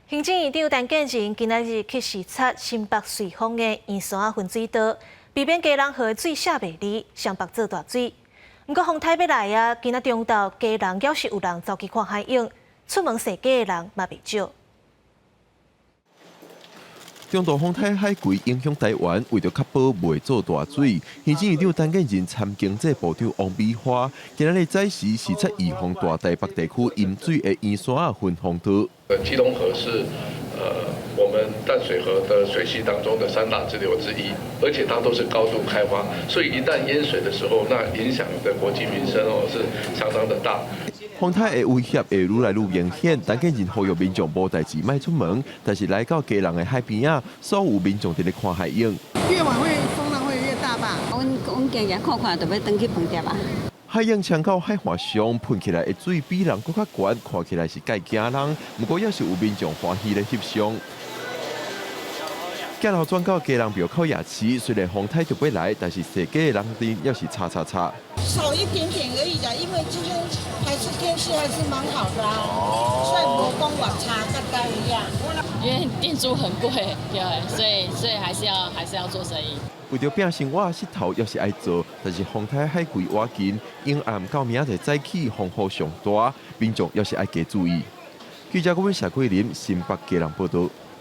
行政院長陳建仁今仔日去視察新北瑞芳的圓山仔分水道，避免基隆河水寫袂離，雙北做大水。毋過風颱欲來啊，今仔中晝基隆猶是有人走去看海湧，出門踅街的人嘛袂少。中度風颱海葵影響台灣，為著確保袂做大水，行政院長陳建仁參經濟部長王美花，今仔日早時視察預防大台北地區淹水的圓山仔分洪道。基隆河是我們淡水河的水系當中的三大支流之一，而且它都是高度開發，所以一旦淹水的時候，那影響的國計民生哦是相當的大。風颱的威脅會愈來愈明顯，陳建仁呼籲民眾無代誌莫出門，但是來到基隆的海邊仔，所有民眾佇咧看海湧。越晚會風浪會越大吧？阮阮行行看看，就欲轉去飯店啊。海湧衝到海岸上，噴起來的水比人閣較懸，看起來是蓋驚人。毋過猶是有民眾歡喜咧翕相。鏡頭轉到基隆廟口夜市，雖然風颱就欲來，但是踅街的人陣猶是吵吵吵。少一點點而已啦，因為今天還是天氣還是蠻好的啊，所以無講偌差，佮大一樣。因為店租很貴，對，所以還是要做生意。為著拼生活，穡頭猶是愛做，但是風颱海葵倚近，永暗到明仔載早起風雨上大，民眾猶是愛加注意。記者郭文社桂林新北基隆報道。